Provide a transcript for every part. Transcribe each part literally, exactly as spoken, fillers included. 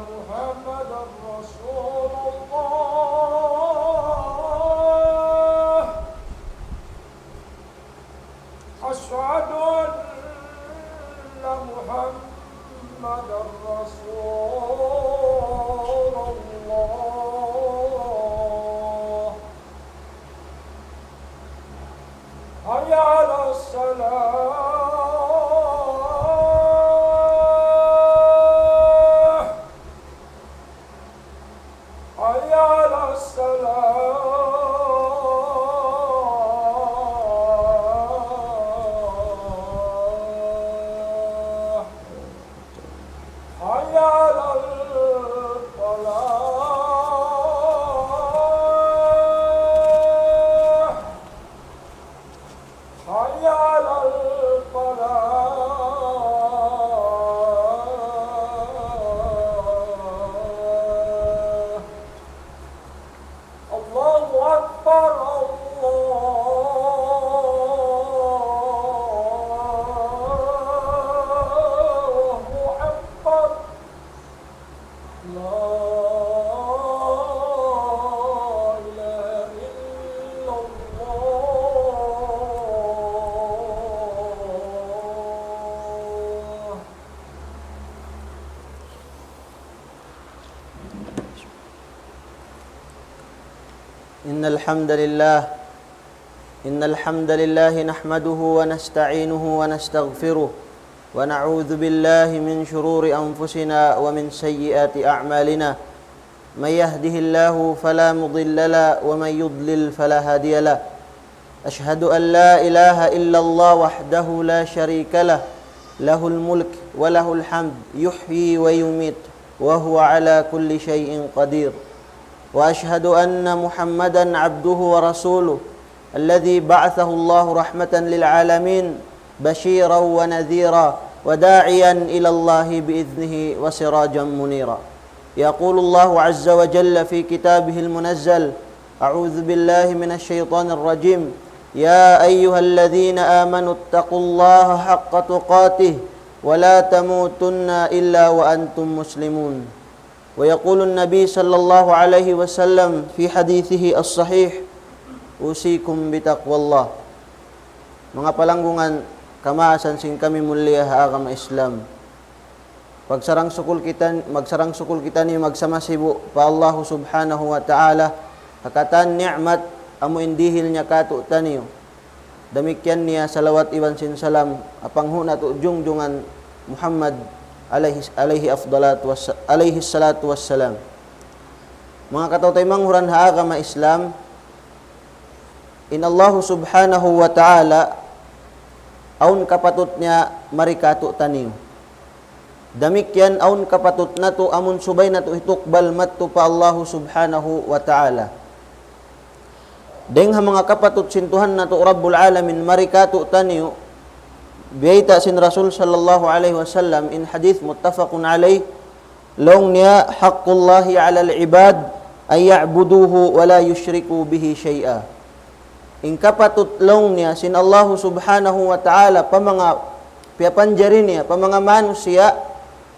محمدا رسول الله. أشهد أن محمدا رسول الله. حي على الصلاة. حي على الصلاة. حي على الفلاح. حي على الفلاح. الله أكبر، الله أكبر. لا إله إلا الله. إن الحمد لله، إن الحمد لله نحمده ونستعينه ونستغفره، ونعوذ بالله من شرور أنفسنا ومن سيئات أعمالنا. من يهده الله فلا مضل له، ومن يضلل فلا هادي له. أشهد أن لا إله إلا الله وحده لا شريك له، له الملك وله الحمد، يحيي ويميت، وهو على كل شيء قدير. وأشهد أن محمدا عبده ورسوله، الذي بعثه الله رحمة للعالمين، بشيرا ونذيرا، وداعيا إلى الله بإذنه وسراجا منيرا. يقول الله عز وجل في كتابه المنزل: أعوذ بالله من الشيطان الرجيم. يا أيها الذين آمنوا اتقوا الله حق تقاته ولا تموتن إلا وأنتم مسلمون. ويقول النبي صلى الله عليه وسلم في حديثه الصحيح: أوصيكم بتقوى الله. Manga palanggungan, kamaasan sin kami mulia ha agama Islam. Pagsarang-sukul kita, magsarang-sukul kitaniyu magsama sibu' pa Allahu Subhanahu wa Ta'ala, ha katan ni'mat amu in dihil niya kātu'niyu. Damikkiyan niya salawat iban sin salam ha panghu' natu' jungjungan Muhammad alayhi, alayhi afdalatu was-, alayhi salatu wassalam. Manga kataw-taymanghuran ha agama Islam, in Allahu Subhanahu wa Ta'ala, awn kapatut niya mari kātu'niyu. Damikkiyan awn kapatut natu' amun subay natu' hitukbal madtu pa Allahu Subhanahu wa Ta'ala. Dayng ha manga kapatut sin Tuhan natu' Rabbul Alamin mari kātu'niyu, biyayta' sin Rasul sallallahu alayhi wasallam in hadith muttafaqun alayh, laung niya: حق الله على العباد أن يعبدوه ولا يشركوا به شيئا. In kapatut laung niya sin Allahu Subhanahu wa Ta'ala pa manga piyapanjari niya, pa manga manusiya',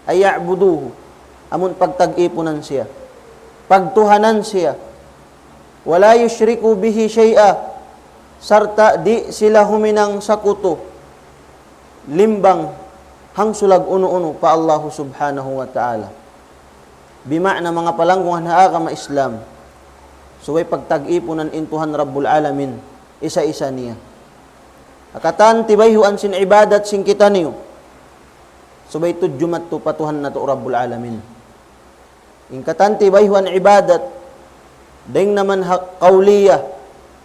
أن يعبدوه, amun pagtag-ipunan siya, pagtuhanan siya, ولا يشركوا به شيئا, sarta' di' sila huminang sakutu, limbang, hangsulag unu-unu pa Allahu Subhanahu wa Ta'ala. Bima'na manga palanggungan ha agama Islam, subay pagtag-ipunan in Tuhan Rabbul Alamin, isa-isa niya. Ha katan tibayhuan sin ibadat sin kitaniyu, subay tudju madtu pa Tuhan natu' Rabbul Alamin. In katan tibayhuan ibadat, dayng naman ha qawliya,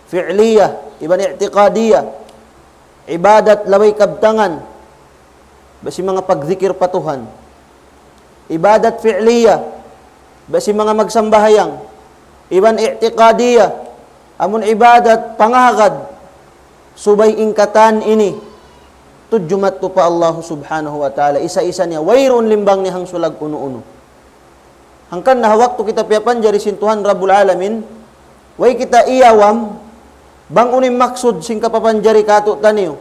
fi'liya, iban i'tiqadiya. Ibadat labay kabtangan, basi manga pagzikir pa Tuhan. Ibadat fi'liya, basi manga magsambahayang. Iban i'tiqadiya, amun ibadat pangahagad, subay in katan ini tudju madtu pa Allahu Subhanahu wa Ta'ala, isa-isa niya, wayruun limbang niya hangsulag unu-unu. Hangkan na ha waktu kita piyapanjari sin Tuhan Rabbul Alamin, way kita iyawam, bang unu in maksud sin kapapanjari kātu'niyu.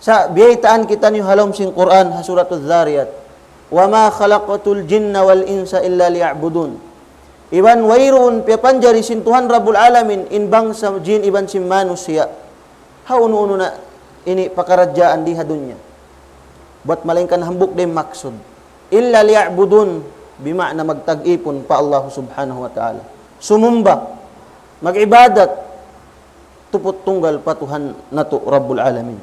Sa' biyaytaan kitaniyu ha lawm sin Qur'an, ha Suratul Dhariyat. وما خلقت الجن والإنس إلا ليعبدون. Iban wayruun piyapanjari sin Tuhan Rabbul Alamin in bangsa jin iban sin manusiya' ha unu-unu na ini pakaradjaan di ha dunya. Buat malaingkan hambuuk da in maksud. إلا ليعبدون, bima'na magtag-ipun pa Allah Subhanahu wa Ta'ala. Sumumba, mag-ibadat, tuput tunggal pa Tuhan natu' Rabbul Alamin.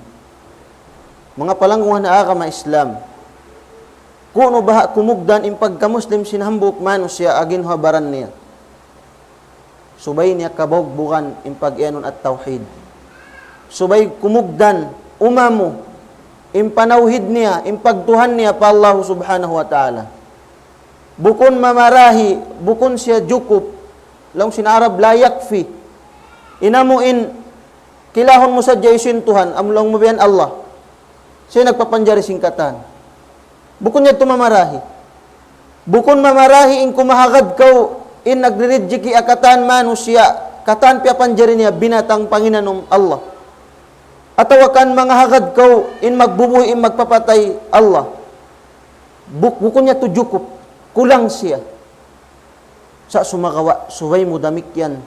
Manga palanggungan ha agama Islam, kunu' baha' kumugdan in pagka-Muslim sin hambuuk manusiya' agi ha baran niya. Subay niya kabugbugan in pag-iyanun at-tawhid. Subay kumugdan, umamu, in panawhid niya, in pagtuhan niya pa Allah Subhanahu wa Ta'ala. Bukun mamarahi, bukun siya jukup, laung sin Arab, لا يكفي. In amu in kilahun mu sadja hisiyu in Tuhan, amu laung mu biya' yan Allah. Siya nagpapanjari sin katan. Bukun yadtu mamarahi. Bukun mamarahi in kumahagad kaw in nagririjiki ha katan manusiya', katan piyapanjari niya binatang, panginanum, Allah. Atawa kan mangahagad kaw in magbubuhi', in magpapatay, Allah. Buk-, bukun yadtu jukup, kulang siya. Sa' sumagawa', subay mu damikkiyan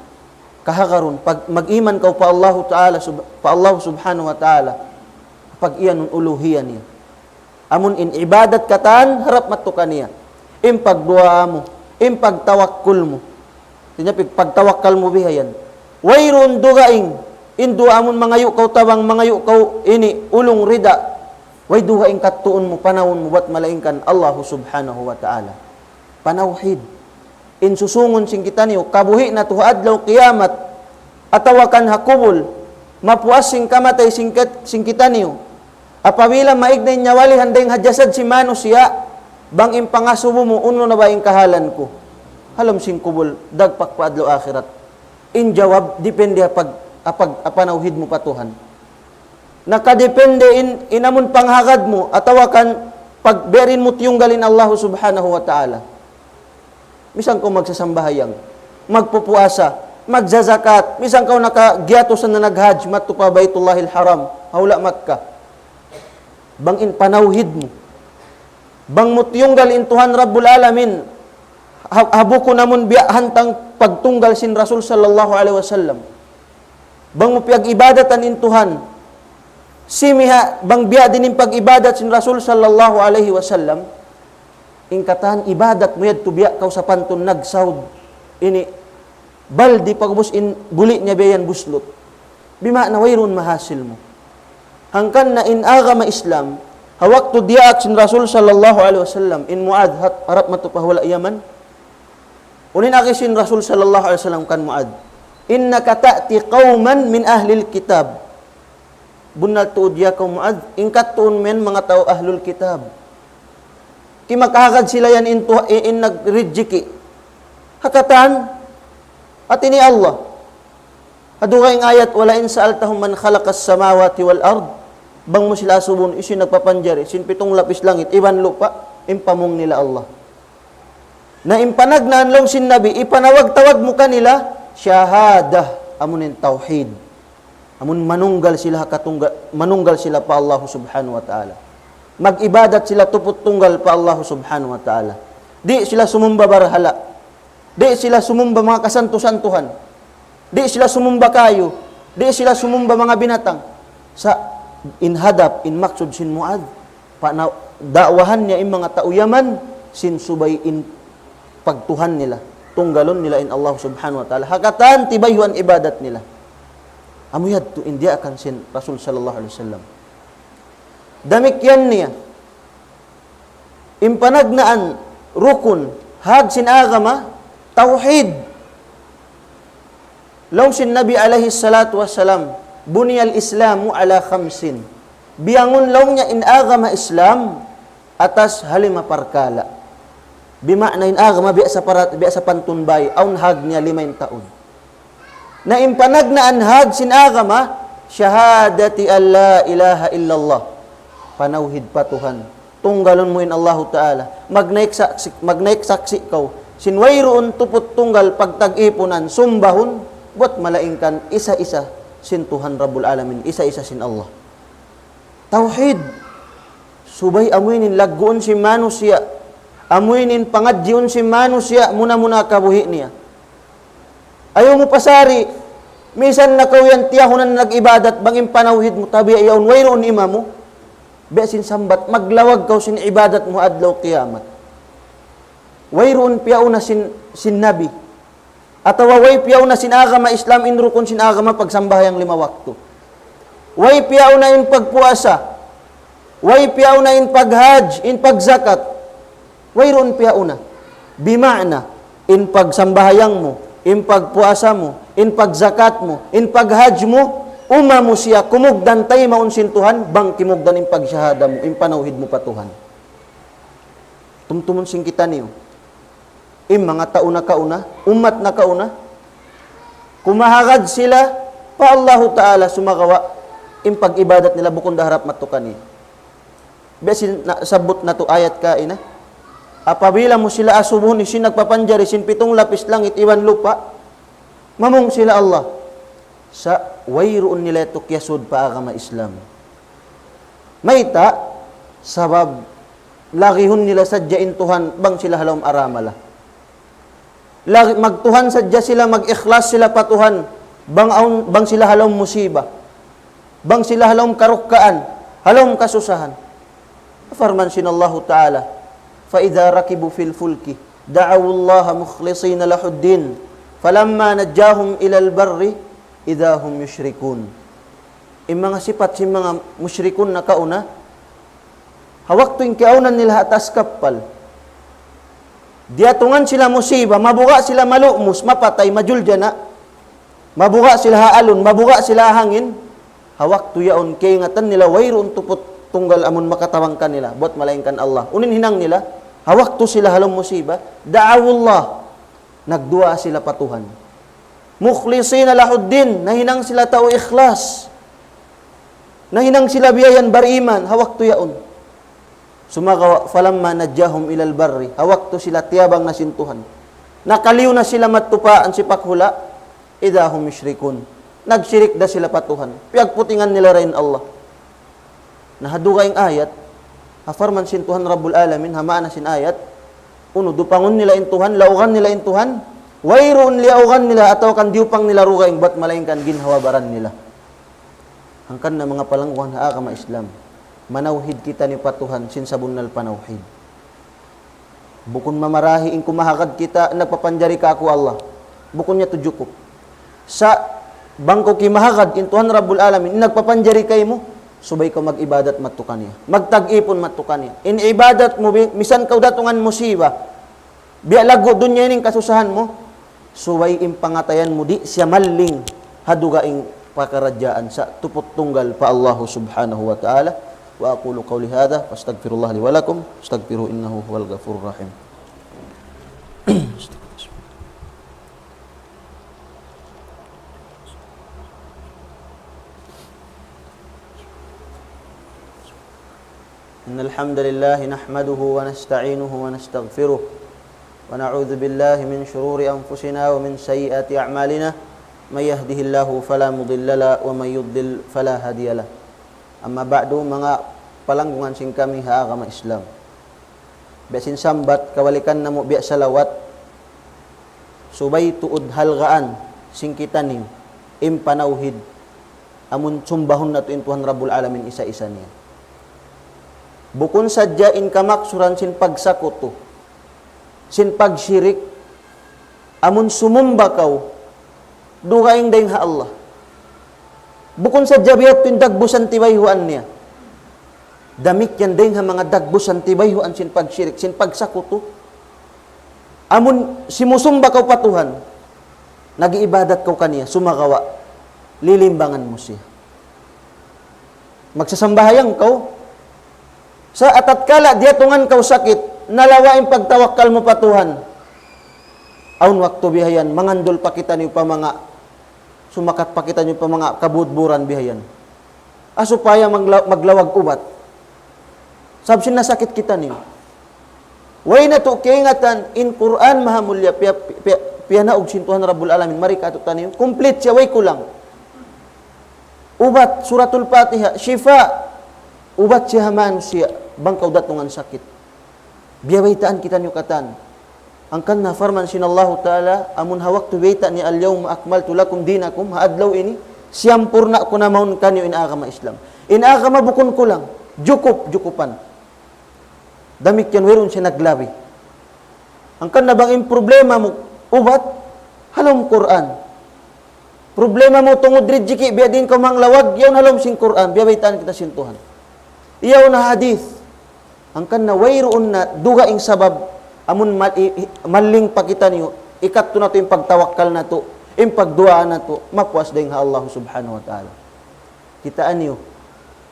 kahagarun, pag mag-iman kaw pa Allahu Ta'ala, sub-, pa Allahu Subhanahu wa Ta'ala, pag-iyanun uluhiyya niya. Amun in ibadat katan harap madtu kaniya. In pagduwaa mu, in pagtawakkul mu. Hātinya pag-, pagtawakkal mu bihayan. Wayruun dugaing, in duwaa amun mangayu' kaw tabang, mangayu' kaw ini, ulung rida. Way dugaing kattuun mu, panawun mu, bat malaingkan Allahu Subhanahu wa Ta'ala. Panawhid. In susungun sin kitaniyu, kabuhi' natu' ha adlaw kiyamat, atawa kan ha kubul, mapuas sin kamatay sin kat-, sin kitaniyu. Apabila maig na in nyawalihan dayng ha jasad sin manusiya', bang in pangasubu mu, unu na ba in kahalan ku? Ha lawm sin kubul, dagpak pa adlaw akhirat. In jawab, dipende ha pag-, ha pag-, ha panawhid mu pa Tuhan. Nakadepende in, in amun panghagad mu, atawa kan pagbiya' diin mu tiyunggal in Allahu Subhanahu wa Ta'ala. Misan kaw magsasambahayang, magpupuasa, magzazakat, misan kaw nakagiyatusan na naghajj, madtu pa Baytullahil Haram, ha hula' Makkah. Bang in panawhid mu, bang mu tiyunggal in Tuhan Rabbul Alamin, ha-, ha bukun amun biya' hantang pagtunggal sin Rasul sallallahu alayhi wasallam. Bang mu piyag-ibadatan in Tuhan, simiha bang biya' diin in pag-ibadat sin Rasul sallallahu alayhi wasallam, in katan ibadat mu yadtu biya' kaw sapantun nagsawd ini baldi, pag'ubus in buli' niya biya' yan buslut. Bima'na wayruun mahasil mu. Hangkan na in agama Islam, ha waktu diyaak sin Rasul sallallahu alayhi wasallam, in Muadh hat-, harap madtu pa hula' Yaman. Unu in agi sin Rasul sallallahu alayhi wasallam kan Muadh, إنك تأتي قوما من أهل الكتاب. Bunnal tuud ya kaw Muadh, in kattuun mu yan manga tau ahlul kitab. Kimakahagad sila yan in tuha-, in, in nagrijiki. Ha katan, hāti niya Allah. Ha dugaing ayat, ولئن سألتهم من خلق السماوات والأرض. Bang mu sila asubun, hisiyu in nagpapanjari sin pitung lapis langit iban lupa', in pamung nila Allah. Na in panagnaan laung sin Nabi, ipanawag-tawag mu kanila, shahadah, amun in tawhid. Amun manunggal sila ha katungga-, manunggal sila pa Allah Subhanahu wa Ta'ala. Mag-ibadat sila tuput tunggal pa Allah Subhanahu wa Ta'ala. Di' sila sumumba barhala'. Di' sila sumumba manga kasantu-santuhan. Di' sila sumumba kayu. Di' sila sumumba manga binatang. Sa' in hadap, in maksud sin Muadh, pana-, da'wahan niya in manga tau Yaman, sin subay in pagtuhan nila, tunggalun nila in Allah Subhanahu wa Ta'ala. Ha katan tibayhuan ibadat nila. Amu yadtu in diyaakan sin Rasul sallallahu alayhi wasallam. Damikkiyan niya, in panagnaan rukun, hag sin agama, tawhid. Laung sin Nabi alayhi salatu wassalam, بني الإسلام على خمس. Biyangun laung niya in agama Islam atas ha lima parkala'. Bima'na in agama biya' sapara-, biya' sapantun bay, awn hag niya lima in taud. Na in panagnaan hag sin agama, شهادة أن لا إله إلا الله. Panawhid pa Tuhan. Tunggalun mu in Allahu Ta'ala. Magnaik saksi', magnaik saksi' kaw. Sin wayruun tuput tunggal pagtag-ipunan, sumbahun, buat malaingkan isa-isa sin Tuhan Rabbul Alamin, isa-isa sin Allah. Tawhid. Subay amuin lagguun sin manusiya'. Amuin pangadjiun sin manusiya', muna-muna kabuhi' niya. Ayaw mu pasari, misan na kaw yan tiyahunan nag-ibadat, bang in panawhid mu, tabiya' yaun, wayruun imamu. Biya' sin sambat, maglawag kaw sin ibadat mu adlaw kiyamat. Wayruun piyauna sin, sin Nabi. Atawa way piyauna sin agama Islam, in rukun sin agama pagsambahayang lima waktu. Way piyauna in pagpuasa. Way piyauna in paghaj, in pagzakat. Wayruun piyauna. Bima'na, in pagsambahayang mu, in pagpuasa mu, in pagzakat mu, in paghaj mu, uma mu siya, kumugdan taymaun sin Tuhan, bang kimugdan in pagsahada mu, in panawhid mu pa Tuhan. Tumtumun sin kitaniyu. In manga tau nakauna, ummat nakauna, kumahagad sila pa Allahu Ta'ala sumagawa', in pag-ibadat nila bukun da harap matukan niya. Biya' sin na, sabut natu' ayat kaina. Apabila mu sila asubuhun, sin nagpapanjari sin pitung lapis langit iban lupa', mamung sila Allah. Sa' wayruun nila yadtu kiyasud pa agama Islam. Mayta', sabab lagihun nila sadja in Tuhan bang sila ha lawm aramala. Lagi, magtuhan sadja sila, mag-ikhlas sila pa Tuhan, bang awn, bang sila ha lawm musiba, bang sila ha lawm karukkaan, ha lawm kasusahan. Parman sin Allahu Ta'ala, فإذا ركبوا في الفلك دعوا الله مخلصين له الدين فلما نجاهم إلى البر إذا هم يشركون. In manga sipat sin manga mushrikun nakauna, ha waktu in kiyaunan nila ha taas kappal, diyatungan sila musiba, mabuga' sila malumus, mapatay, majuljana', mabuga' sila ha alun, mabuga' sila ha hangin, ha waktu yaun kaingatan nila wayruun tuput tunggal amun makatabang kanila, buat malaingkan Allah. Unu in hinang nila, ha waktu sila ha lawm musiba, دعوا الله, nagduwaa sila pa Tuhan. مخلصين له الدين, nahinang sila tau ikhlas. Nahinang sila biya' yan bariman, ha waktu yaun. Sumagawa', فلما نجاهم إلى البر, ha waktu sila tiyabang na sin Tuhan. Nakaliyu na sila madtu pa ansipak hula', إذا هم يشركون. Nagsirik da sila pa Tuhan. Piyagputingan nila da in Allah. Na ha dugaing ayat, ha parman sin Tuhan Rabbul Alamin, ha maana sin ayat, unu, dupangun nila in Tuhan, laugan nila in Tuhan, wayruun liyaugan nila atawa kan diyupang nila dugaing bat malaingkan ginhawa-baran nila. Hangkan na manga palangguan ha agama Islam, manawhid kitaniyu pa Tuhan sin sabunnal panawhid. Bukun mamarahi in kumahagad kita, nagpapanjari kāku' Allah. Bukun yadtu jukup. Sa' bang kaw kimahagad in Tuhan Rabbul Alamin, in nagpapanjari kaymu, subay kaw mag-ibadat madtu kaniya. Magtag-ipun madtu kaniya. In ibadat mu, bi-, misan kaw datungan musiba, biya' laggu' dunya ini in kasusahan mu, subay in pangatayan mu di' siya malling ha dugaing pakaradjaan sa' tuput tunggal pa Allahu Subhanahu wa Ta'ala. وأقول قولي هذا وأستغفر الله لي ولكم، استغفروه إنه هو الغفور الرحيم. إن الحمد لله نحمده ونستعينه ونستغفره، ونعوذ بالله من شرور أنفسنا ومن سيئات أعمالنا. من يهده الله فلا مضل له ومن يضلل فلا هادي له. أما بعد, manga palanggungan sin kami ha agama Islam. Biya' sin sambat, kabalikan namu' biya' salawat, subay tuud halgaan sin kitaniyu in panawhid, amun sumbahun natu' in Tuhan Rabbul Alamin isa-isa niya. Bukun sadja in kamaksuran sin pagsakutu, sin pagsirik, amun sumumba kaw, dugaing dayn ha Allah. Bukun sadja biya' yadtu in dagbusan tibayhuan niya. Damikkiyan dayn ha manga dagbusan tibayhuan sin pagsirik, sin pagsakutu. Amun simusumba kaw pa Tuhan, nag-iibadat kaw kaniya, sumagawa', lilimbangan mu siya. Magsasambahayang kaw, sa' atatkala diyatungan kaw sakit, nalawa' in pagtawakkal mu pa Tuhan. Awn waktu bihayan, mangandul pa kitaniyu pa manga, sumakat pa kitaniyu pa manga kabudburan bihayan. Ah, supaya magla-, maglawag ubat. Sabab sin nasakit kitaniyu. Way natu' kaingatan, in Qur'an maha mulia, piya-, piya-, piyanaug sin Tuhan Rabbul Alamin, mari kātu'niyu, complete siya, way kulang. Ubat, Suratul Fatiha, shifa. Ubat siya ha manusiya', bang kaw datungan sakit. Biya' baytaan kitaniyu katan. Hangkan na parman sin Allahu Ta'ala, amun ha waktu bayta' niya, "Al-yawma akmaltu lakum dinakum," ha adlaw ini, siyampurna' ku na mawn kaniyu in agama Islam. In agama bukun kulang, jukup, jukupan. Damikkiyan wayruun siya naglabi. Hangkan na bang in problema mu ubat, ha lawm Qur'an. Problema mu tungud rijiki', biya' diin kaw manglawag, yaun ha lawm sin Qur'an, biya' baytaan kita sin Tuhan. Yaun ha hadith. Hangkan na wayruun na dugaing sabab, amun mal-, i-, i-, maling pa kitaniyu, ikattu natu' in pagtawakkal natu', in pagduwaa natu', mapuas dayn ha Allah Subhanahu wa Ta'ala. Kitaa niyu,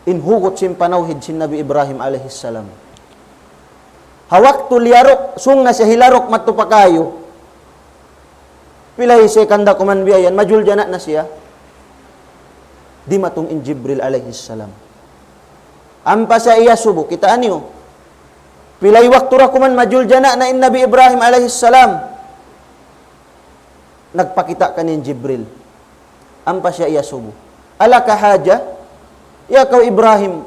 in hugut sin panawhid sin Nabi Ibrahim alayhi salam. Ha waktu liyaruk, sung na siya hilaruk madtu pa kayu. Pilay siya kanda kuman biya' yan, majuljana' na siya. Dimatung in Jibril alayhi salam. Ampa siya iyasubu, kitaa niyu. Pilay waktu da kuman majuljana' na in Nabi Ibrahim alayhi salam. Nagpakita' kaniya in Jibril. Ampa siya iyasubu. "Alaka haja?" Ya kaw Ibrahim,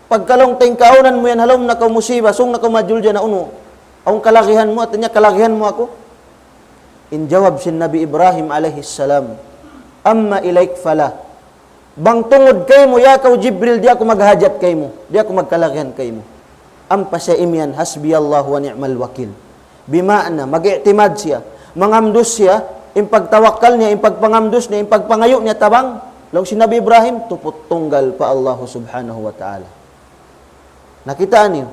pagka laung ta in kaawnan mu yan ha lawm na kaw musiba, sung na kaw majuljana', unu, awn kalagihan mu, hāti niya kalagihan mu aku? In jawab sin Nabi Ibrahim alayhi salam, "Amma ilayk fala." Bang tungud kaymu, ya kaw Jibril, di' aku maghajat kaymu, di' aku magkalagihan kaymu. Ampa siya imiyan, "Hasbiyallahu wa ni'mal wakil." Bima'na, mag-i'timad siya, mangamdus siya, in pagtawakkal niya, in pagpangamdus niya, in pagpangayu' niya tabang, laung sin Nabi Ibrahim, tuput tunggal pa Allahu Subhanahu wa Ta'ala. Nakitaa niyu,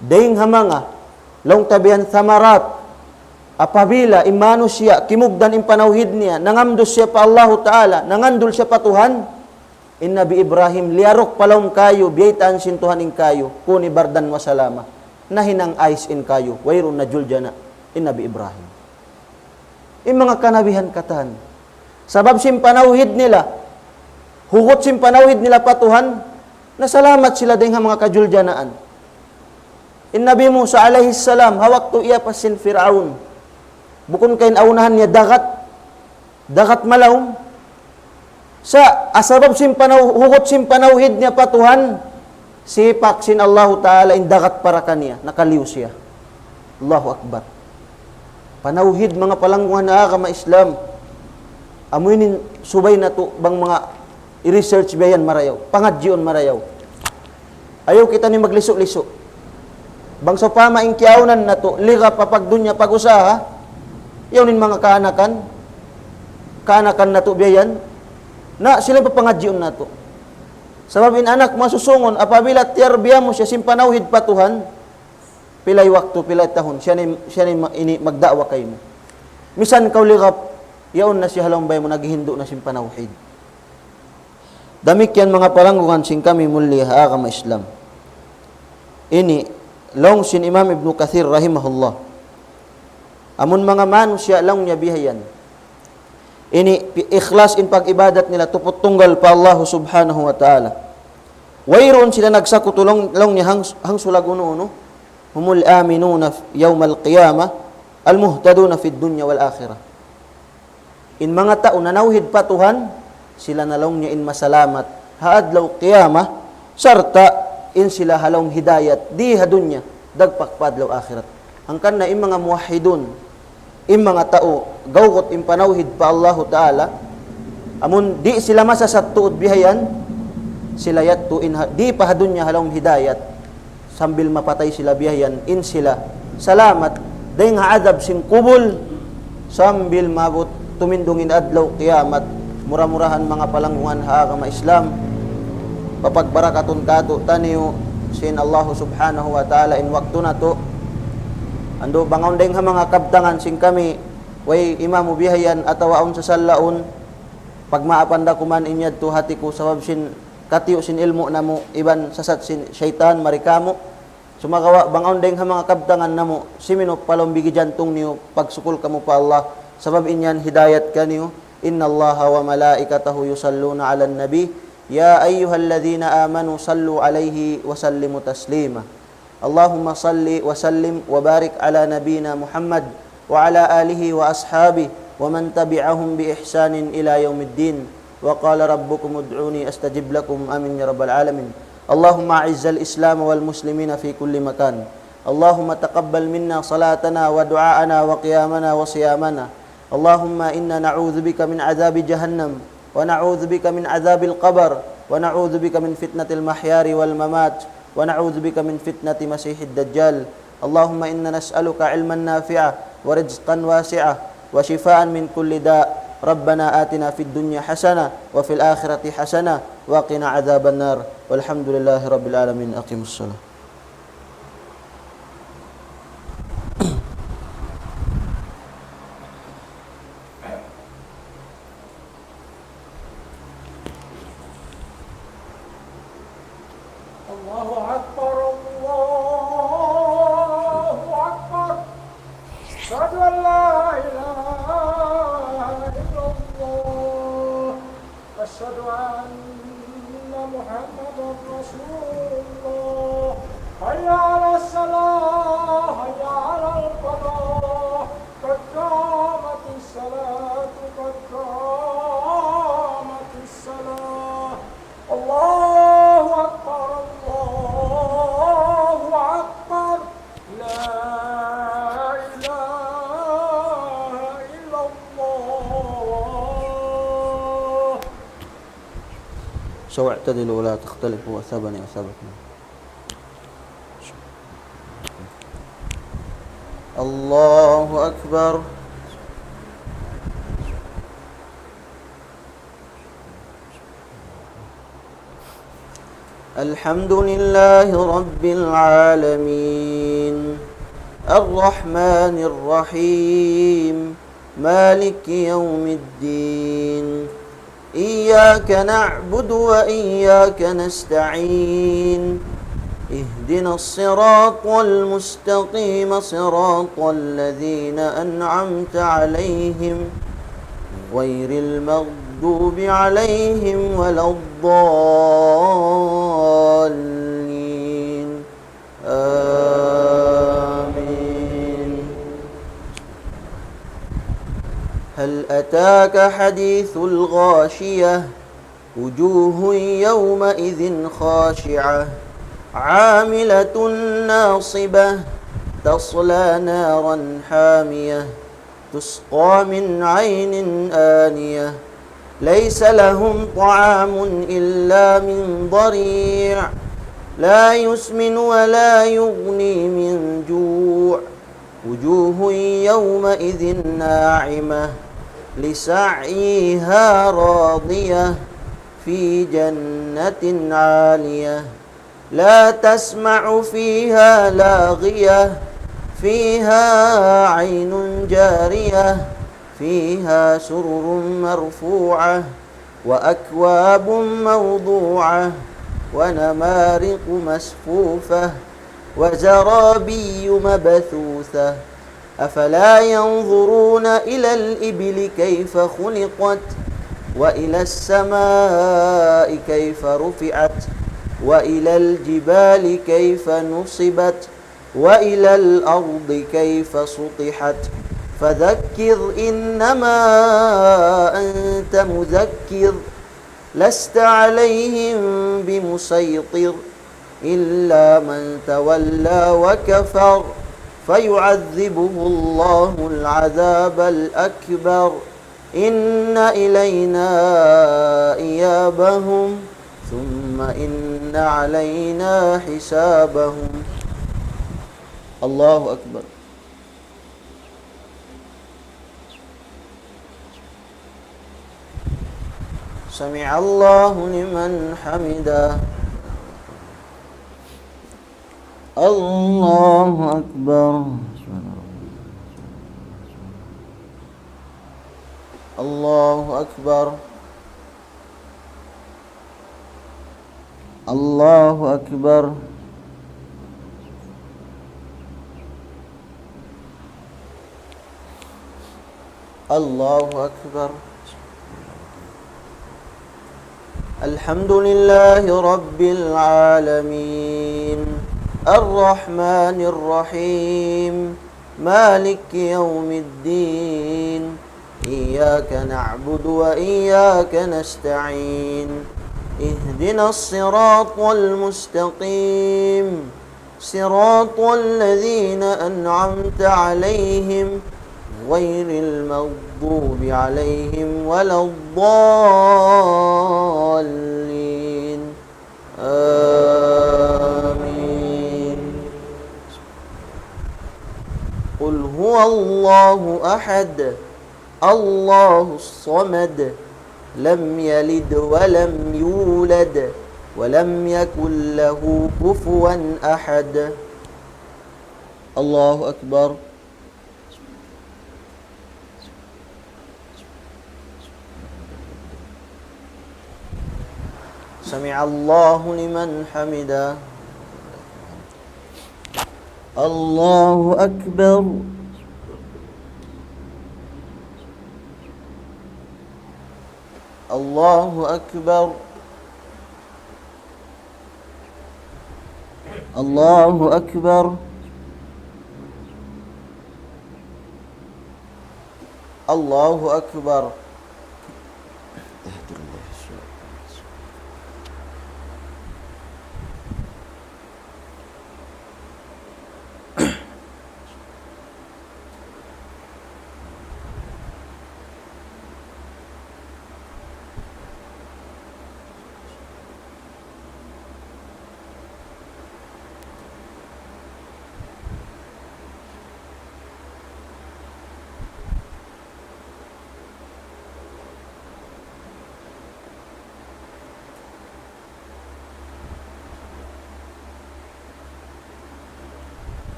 dayng ha manga, laung ta biya' yan samarat, apabila in manusiya', kimugdan in panawhid niya, nangamdus siya pa Allahu Ta'ala, nangandul siya pa Tuhan, in Nabi Ibrahim, liyaruk pa lawm kayu, biyaytaan sin Tuhan in kayu, kuni bardan wa salama. Nahinang ais in kayu, wayruun na juljana', in Nabi Ibrahim. In manga kanabihan katan. Sabab sin panawhid nila, hugut sin panawhid nila pa Tuhan, nasalamat sila dayng ha manga kajuljanaan. In Nabi Musa alayhi salam, ha waktu iyapas sin Fir'aun, bukun ka in aunahan niya dagat, dagat malawm. Sa', ha sabab sin panaw-, hugut sin panawhid niya pa Tuhan, sipak sin Allahu Ta'ala in dagat para kaniya, nakaliyu siya. Allahu Akbar. Panawhid, manga palanggungan ha agama Islam. Amu ini in subay natu' bang manga i-research biya' yan marayaw, pangadjiun marayaw. Ayaw kitaniyu maglisu'-lisu'. Bang sawpama in kiyaawnan natu', ligap ha pagdunya, pag-usaha, yaun in manga kaanakan, kaanakan natu' biya' yan, na sila in papangadjiun natu'. Sabab in anak mu susungun, apabila tiyarbiya mu siya sin panawhid pa Tuhan, pilay waktu, pilay tahun, siya na in, siya na in ma-, ini magda'wa kaymu. Misan kaw ligap, yaun na siya ha lawm bay mu, naghihindu' na sin panawhid. Damikkiyan manga palanggungan sin kami mulliya ha agama Islam. Ini, laung sin Imam Ibnu Kathir rahimahullah. Amun manga manusiya' laung niya bihayan. Ini pi-, ikhlas in pag-ibadat nila tuput tunggal pa Allahu Subhanahu wa Ta'ala. Wayruun sila nagsakutu laung, laung niya hang, hangsulag unu-unu. Humul aminuna f-, yawmal qiyamah, al-muhtaduna fid dunya wal akhirah. In manga tau nanawhid pa Tuhan, sila na laung niya in masalamat ha adlaw qiyamah, sarta' in sila ha lawm hidayat di ha dunya, dagpak pa adlaw akhirat. Hangkan na in manga muwahhidun, in manga tau gawgut in panawhid pa Allahu Ta'ala, amun di' sila masasat tuud bihayan, sila yadtu in ha-, di' pa ha dunya ha lawm hidayat. Sambil mapatay sila bihayan, in sila salamat dayng ha adab sin kubul, sambil maabut tumindung in adlaw kiyamat. Mura-murahan manga palanggungan ha agama Islam, papagbarakatun kātu'niyu sin Allahu Subhanahu wa Ta'ala in waktu natu'. Andu' bang awn dayng ha manga kabtangan sin kami, way imamu bihayan atawa awn sasallaun, pagmaapan da kuman in yadtu hati ku sabab sin katiyu' sin ilmu' namu', iban sasat sin saytan mari kāmu'. Sumagawa' bang awn dayng ha manga kabtangan namu', siminup pa lawm bigi jantung niyu, pagsukul kamu pa Allah, sabab in yan hidayat kaniyu. إن الله وملائكته يصلون على النبي يا أيها الذين آمنوا صلوا عليه وسلموا تسليما. اللهم صل وسلم وبارك على نبينا محمد وعلى آله وأصحابه ومن تبعهم بإحسان إلى يوم الدين. وقال ربكم ادعوني أستجب لكم. آمين يا رب العالمين. اللهم أعز الإسلام والمسلمين في كل مكان. اللهم تقبل منا صلاتنا ودعاءنا وقيامنا وصيامنا. اللهم إنا نعوذ بك من عذاب جهنم، ونعوذ بك من عذاب القبر، ونعوذ بك من فتنة المحيا والممات، ونعوذ بك من فتنة مسيح الدجال. اللهم إنا نسألك علما نافعا ورزقا واسعا وشفاء من كل داء. ربنا آتنا في الدنيا حسنة وفي الآخرة حسنة وقنا عذاب النار. والحمد لله رب العالمين. أقيموا الصلاة. الله أكبر، الله أكبر. أشهد أن لا إله إلا الله. أشهد أن محمدا رسول الله. حي على الصلاة، حي على الفلاح. قد قامت الصلاة، قد قامت الصلاة. الله أكبر، الله أكبر. لا إله إلا الله. استووا اعتدلوا ولا تختلفوا، أثابني أثابكم. الله أكبر. الحمد لله رب العالمين. الرحمن الرحيم. مالك يوم الدين. إياك نعبد وإياك نستعين. اهدنا الصراط المستقيم، صراط الذين أنعمت عليهم، غير المغضوب عليهم ولا الضالين. آمين. هل أتاك حديث الغاشية. وجوه يومئذ خاشعة. عاملة ناصبة. تصلى نارا حامية. تسقى من عين آنية. ليس لهم طعام إلا من ضريع. لا يسمن ولا يغني من جوع. وجوه يومئذ ناعمة. لسعيها راضية. في جنة عالية. لا تسمع فيها لاغية. فيها عين جارية. فيها سرر مرفوعة. وأكواب موضوعة. ونمارق مصفوفة. وزرابي مبثوثة. أفلا ينظرون إلى الإبل كيف خلقت. وإلى السماء كيف رفعت. وإلى الجبال كيف نصبت. وإلى الأرض كيف سطحت. فذكر إنما أنت مذكر. لست عليهم بمسيطر. إلا من تولى وكفر. فيعذبه الله العذاب الأكبر. إن إلينا إيابهم. ثم إن علينا حسابهم. الله أكبر. سمع الله لمن حمده. الله أكبر. الله أكبر. الله أكبر. الله أكبر. الحمد لله رب العالمين. الرحمن الرحيم. مالك يوم الدين. إياك نعبد وإياك نستعين. اهدنا الصراط المستقيم، صراط الذين أنعمت عليهم، غير المغضوب عليهم ولا الضالين. آمين. قل هو الله أحد، الله الصمد، لم يلد ولم يولد، ولم يكن له كفوا أحد. الله أكبر. سمع الله لمن حمده. الله أكبر. الله أكبر. الله أكبر. الله أكبر.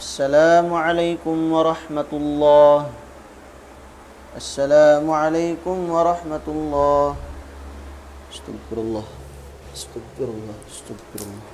السلام عليكم ورحمة الله. السلام عليكم ورحمة الله. أستغفر الله. أستغفر الله. أستغفر الله.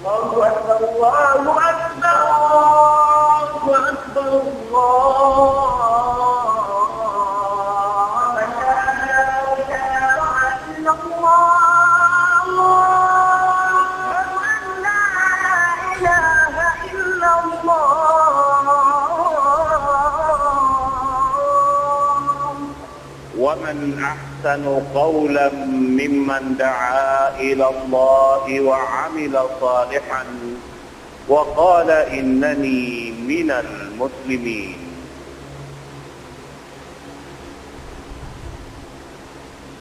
الله أكبر، الله أكبر، الله أكبر، الله أكبر. لا إله إلا الله. ومن أحسن قولا ممن دعا إلى الله وعمل صالحا وقال إنني من المسلمين.